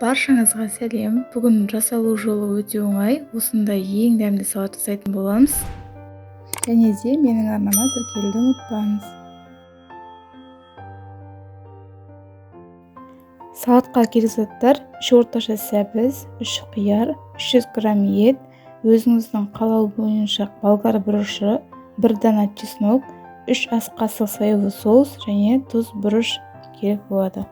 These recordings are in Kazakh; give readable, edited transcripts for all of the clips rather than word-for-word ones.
Баршаңызға сәлем. Бүгін жасалу жолы өте оңай. Осындай ең дәмді салат жасайтын боламыз. Және де менің арнама тіркелуді ұмытпаңыз. Салатқа керек заттар: 3 орташа сәбіз, 3 қияр, 300 грамм ет, өзіңіздің қалауы бойынша болгар бұрышы, 1 дана чеснок, 3 ас қасық соевый соус және тұз, бұрыш керек болады.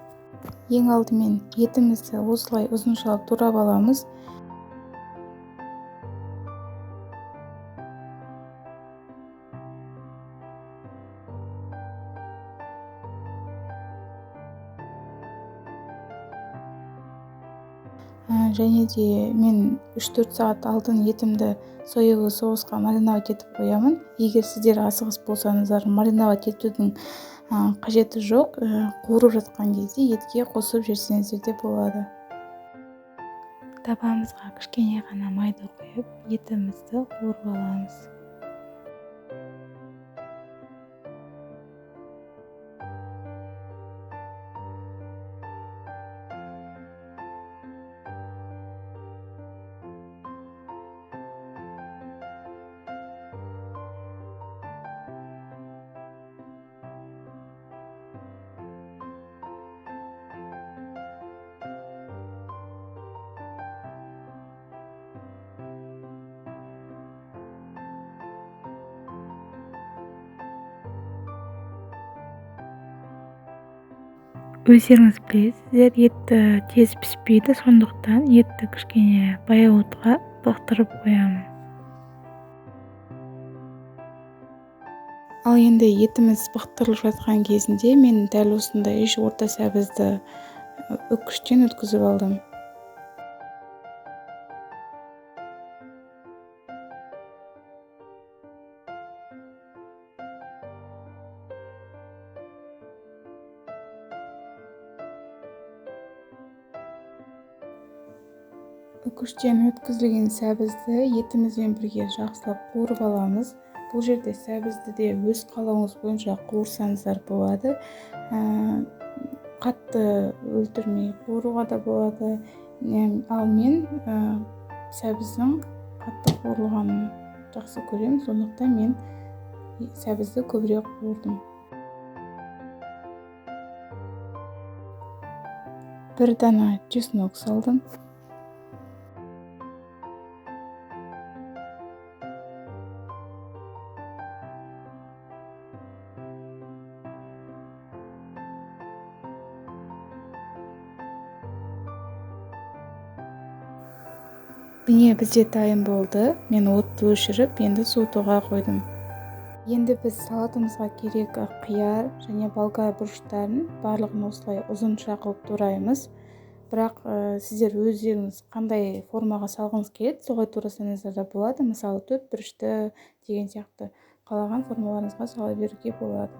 Ең алдымен етімізді осылай ұзыншалап турап аламыз. Және де мен 3-4 сағат алдын етімді соевый соусқа мариновать етіп қоямын. Егер сіздер асығыс болсаңыздар, мариновать етудің қажеті жоқ, қуырып жатқан кезде етке қосып жіберсеңіздер де болады. Табамызға кішкене ғана майды құйып, етімізді қуырып аламыз. Өздеріңіз білесіздер, етті тез піспейді, сондықтан етті кішкене баяу отқа бақтырып қоямын. Ал енді етіміз бақтырылып жатқан кезінде мен дәл осындай 3 орта сәбізді үккіштен өткізіп алдым. Үкіштен өткізілген сәбізді етімізбен бірге жақсылап қуырып аламыз. Бұл жерде сәбізді де өз қалауыңыз бойынша қуырсаңыздар болады. Қатты өлтірмей қуыруға да болады. Ал мен сәбіздің қатты қуырылғанын жақсы көремін, сондықтан мен сәбізді көбірек қуырдым. 1 дана чеснок салдым. Міне, бізде дайын болды. Мен отты өшіріп, енді суытуға қойдым. Енді біз салатымызға керек қияр және болгар бұрыштарын барлығын осылай ұзынша қылып тураймыз. Бірақ сіздер өздеріңіз қандай формаға салғыңыз келеді, солай турасаңыздар да болады. Мысалы, 4 бұрышты деген сияқты қалаған формаларыңызға сала беруге болады.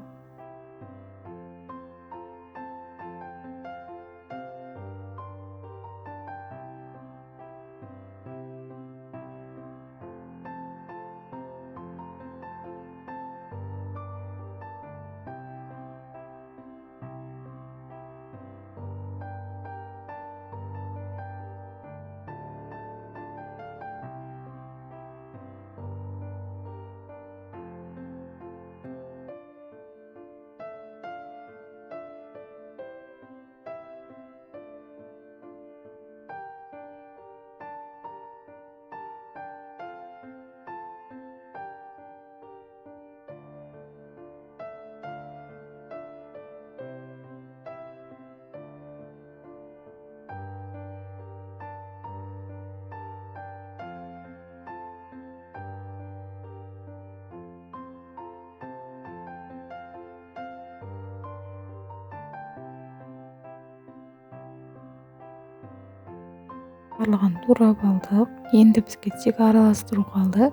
Барлығын турап алдық. Енді бізге тек араластыру қалды.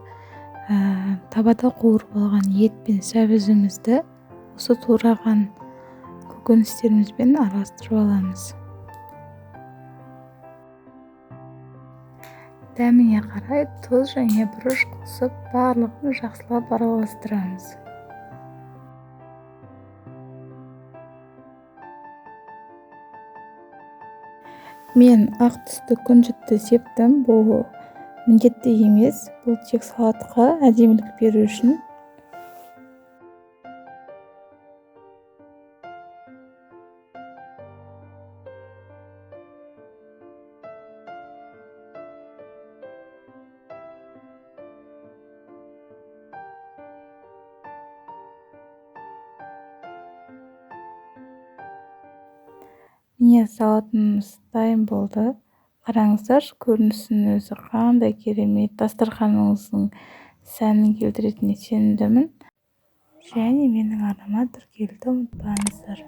Табада қуырып алған ет пен сәбізімізді осы тураған көкөністерімізбен араластырып аламыз. Дәміне қарай тұз және бұрыш қосып, барлығын жақсылап араластырамыз. Мен ақ түсті күнжітті септім. Бұл міндетті емес, бұл тек салатқа әдемілік беру үшін. Міне, салатымыз дайын болды. Қараңыздаршы, көрінісінің өзі қандай керемет. Дастарханыңыздың сәнін келтіретініне сенімдімін. Және менің арнама тіркелуді ұмытпаңыздар.